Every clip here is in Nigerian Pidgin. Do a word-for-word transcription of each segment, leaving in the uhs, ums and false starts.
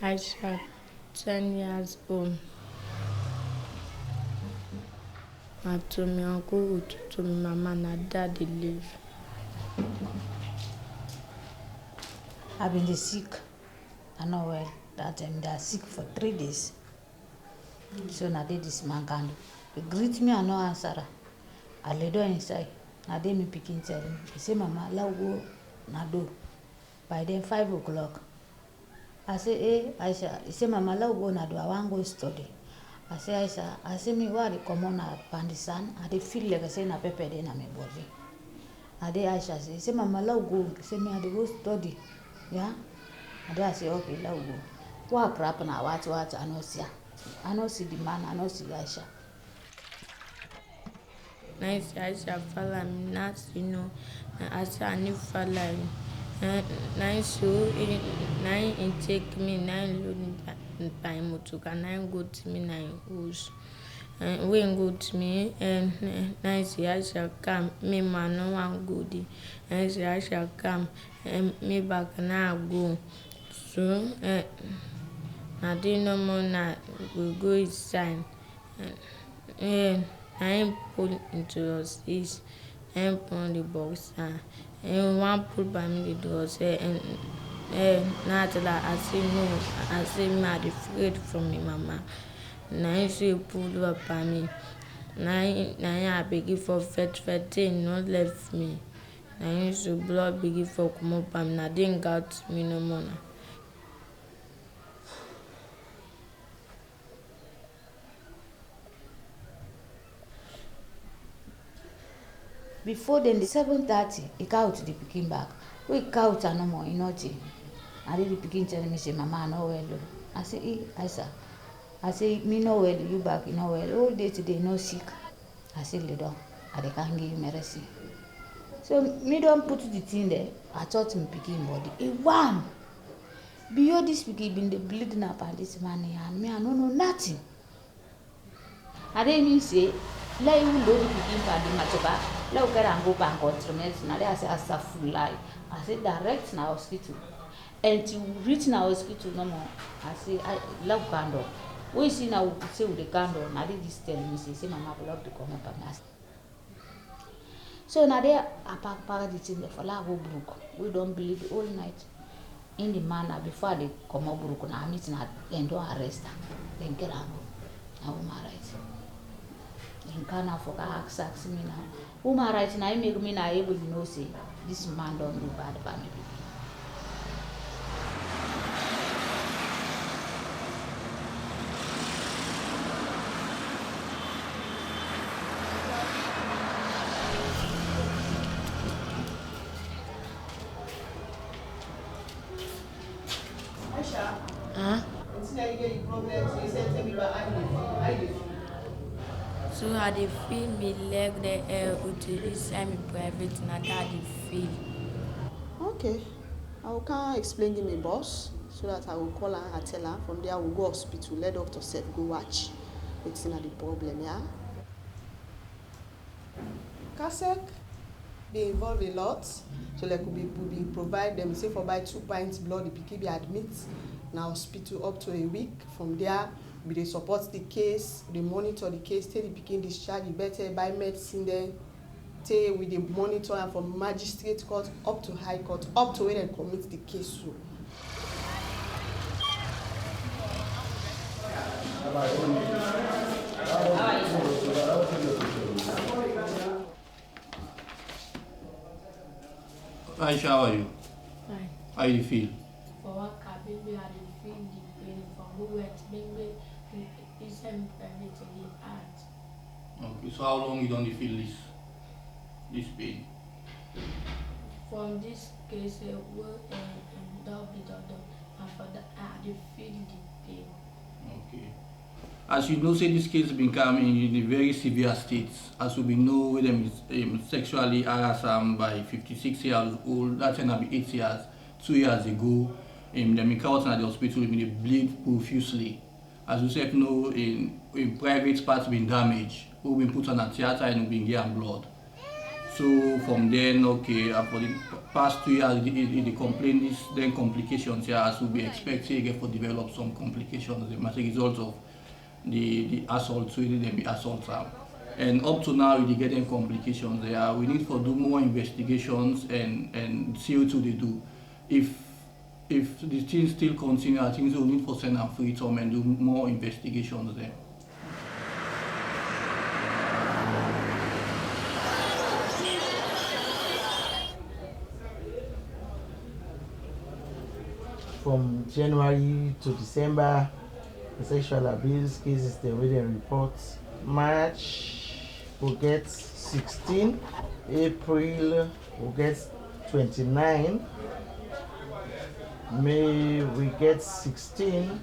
Aisha, ten years old. Na to me uncle Utu, to me mama, na dad dey live. I been dey sick. I no well. That time I sick for three days. So na dey this man can do. He greet me, I no answer am. I lay down inside. Na dey me pikin tell me. He say, "Mama, allow go na do." By then, five o'clock. I say, "Eh, Aisha." He say, "Mama, allow go na do. I wan go study." I say, "Aisha," I say, "Me, why I dey comot na pound sand? I dey feel like say na pepper dey na my body." I dey Aisha say, he say, "Mama, allow go." He say, "Me, I dey go study." Yeah? I dey, I say, "Okay, allow go." What happen? What, what? I no see her. I no see the man. I no see Aisha. Na him say Aisha follow me, na him say no, na Aisha no follow me. Na, na him so, eh, na him take me, na him load me by, by motor car, na him go to me, na him house. Eh, when go to me, eh, na him say Aisha come, me ma no wan go there. Na him say Aisha come, eh, me back na go. So, eh, na dey no more na we go inside. Eh, na him pull into us this, na him pull the box, and him wan pull by me the door, say, eh, eh, na tell her, I say no, I say me, I dey afraid from him mama. Na him say pull up by me. Na him, na him I begin for vet vet, thing no left me. Na him say blood begin for comot by me. Na dey him got me no more na. Before then, the seven thirty, he count the pikin back. We count am no more, he no dey. I dey the pikin tell me say, "Mama, I no well o." I say, "Eh, Aisha." I say, "Me no well, you back, you no well. All day today, no sick." I say, "Lay down. I dey come give you medicine." So me don put the thing there. I touch my pikin body. E warm. Behold, this pikin been dey bleed na pound sand, and me, I no know nothing. I dey mean say, let you load the pikin for the mateba, let you carry am go bank or tremes. Na dey I say, "Astagfirullah." I say, "Direct na hospital." And till we reach na hospital no more, I say, "I love candle." When you see now, we say we dey candle, na dey this tell me say, say, "Mama, blood dey comot by me." So na there I pack, pack the thing for like go brook. We don bleed all night. In the man na before I dey comot brook na meet na dem don arrest am. Dem get am go. Na human right. Dem carry am for car, ask, ask me na. Human right na him make me na able to know say this man don do bad by me people. Aisha, huh? Wetin na you get the problem? So you say tell me about how you dey feel. How you dey feel? So I dey feel me leg dey air with this semi private na that I dey feel. Okay. I will come explain give my boss so that I will call her and tell her. From there, I will go hospital, let doctor sef go watch wetin na the problem, yeah? Kasek dey involve a lot. So like we be, we be provide them, say for buy two pints blood, the pikin be admit na hospital up to a week. From there, we dey support the case, dey monitor the case, take the pikin discharge, the better buy medicine then. Tey we dey monitor am from magistrate court up to high court, up to when dem commit the case so. Aisha, how are you? Fine. How you feel? For work, I been be I dey feel the pain for who wet, been be inside my private again hard. Okay, so how long you don dey feel this, this pain? From this case, eh, wey, eh, eh, don be don don, and for that, I dey feel the pain. Okay. As you know, say this case been come in, in a very severe state. As we been know, wey dem, um, sexually harass am by fifty-six years old. That time na be eight years, two years ago. Um, dem been carry am to the hospital, e been dey bleed profusely. As you sef know, in, in private parts been damage. We been put on a theater and we been get am blood. So from then, okay, uh, for the past two years, e dey complain this then complications here, as we be expect say e get for develop some complications dem as a result of the the assault wey dem be assault am. And up to now, e dey get dem complications here. We need for do more investigations and and see wetin we dey do. If if the thing still continue, I think say we need for send am free term and do more investigations there. From January to December, the sexual abuse cases dem wey dem report. March, we get sixteen. April, we get twenty-nine. May, we get sixteen.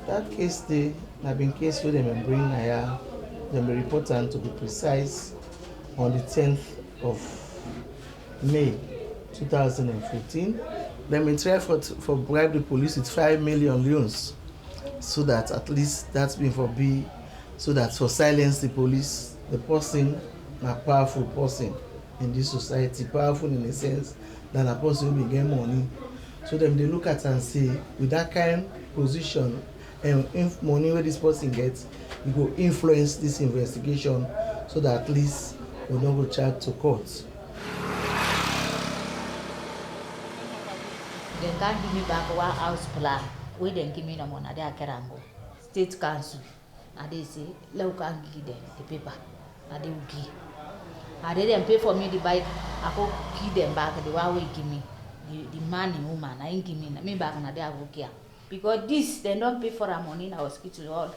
That case dey na been case wey dem been bring na ya, dem been report am, to be precise, on the tenth of May two thousand and fourteen. Dem been try for for bribe the police with five million leones, so that at least that been for be, so that for silence the police. The person na powerful person in this society, powerful in the sense that na person wey get money. So dem dey look at and say, with that kind position and inf- money wey this person get, e go influence this investigation, so that at least we no go charge to court. Dem come give me back one house plan wey dem give me na money, I dey carry am go state council. I dey say let we come give dem the paper. I dey give. I dey dem pay for me the bike. I go give dem back the one wey give me the the man and woman. Na him give me na me back na dey I go give am, because this dem don pay for am money na hospital all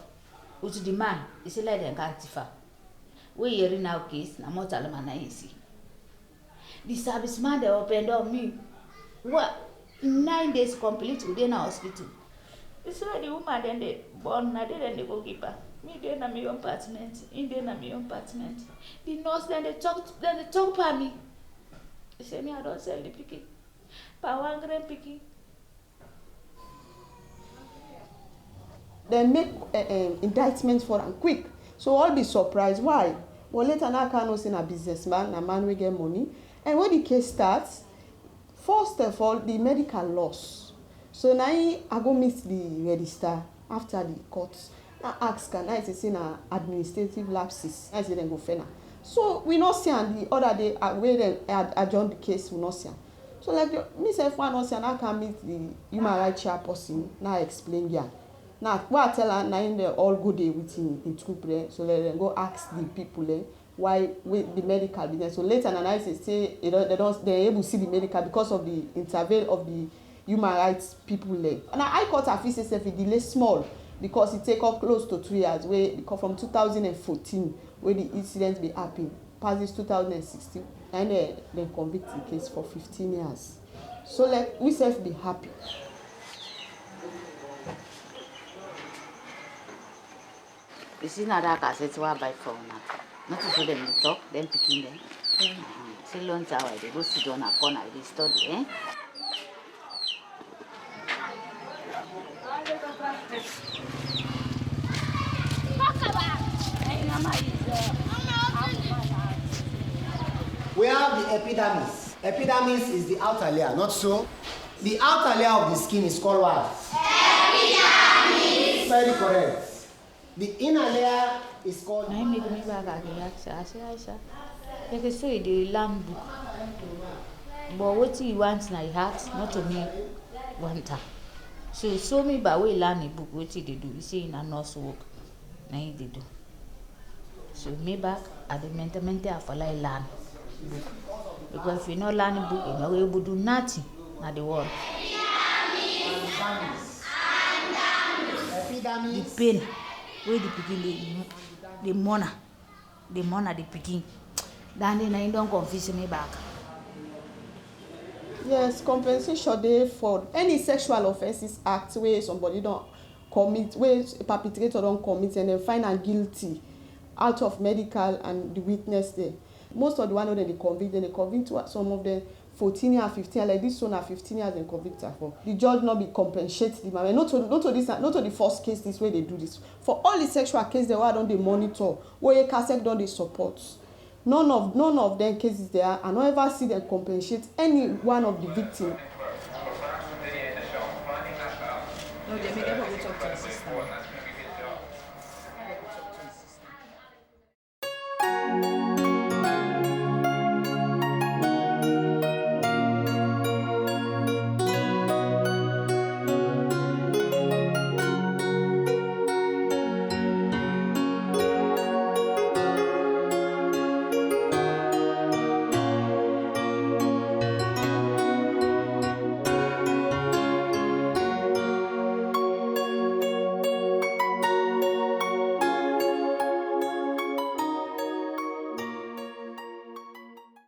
with the man. He say let dem come thief am. We hearing now case na mortal man na him see. The service man dey open door me. What? Nine days complete we dey na hospital. You see where the woman dem dey born na there dem dey go give birth. Me dey na me own apartment, him dey na me own apartment. The nurse dem dey talk dem dey talk pa me. He say me I don sell the pikin. Pa one grand pikin. Dem make uh, um, indictment for am quick, so all be surprise why. But later now I come know say na businessman, na man wey get money. And when the case start, first of all the medical loss. So na him I go meet the registrar after the court. I ask am, na him say say na administrative lapses, na him say dem go fend am. So we no see am the other day uh, wey dem ad- adjourn the case, we no see am. So like the, me sef one no see am, I come meet the human rights chairperson, na I explain there. Na wey I tell am na him dem all go dey with him him troop dem, so like dem go ask the people dem why wey the medical business. So later na I say say e don dem don dem able see the medical because of the intervene of the human rights people dem. Na high court I feel say sef e delay small because e take up close to two years wey because from two thousand and fourteen wey the incident bin happen pass this two thousand and sixteen na im dem dem convict the case for fifteen years. So like we sef be happy. You see na that cassette wey I buy for una. Nothing so dem dey talk, dem pikin dem. Say long time I dey go sit down na corner I dey study, eh? We have the epidermis. Epidermis is the outer layer, not so? The outer layer of the skin is called what? Epidermis. Very correct. The inner layer is called. Na him make me back again ask her. I say Aisha, like I say you dey learn book, but wetin you want na your heart, not to me want am. So show me by wey you learn the book wetin you dey do. He say na nurse work na him dey do. So me back I dey mentor mentor her for like learn book, because if you no learn book you no go able do nothing na the world. The pain wey the pikin dey dey mourn am dey mourn am the pikin that day na him don confuse me back. Yes, compensation dey for any sexual offences act wey somebody don commit wey perpetrator don commit and dem find am guilty out of medical and the witness there. Most of the one wey dem dey convict dem dey convict some of them fourteen year and fifteen year, like this one na fifteen years dem convict am for. The judge no be compensate the man. No to no to this no to the first case this wey dey do this. For all the sexual case dem wey I don dey monitor, wey CASEC don dey support, None of none of them cases there, I no ever see them compensate any one of the victim. No, they make them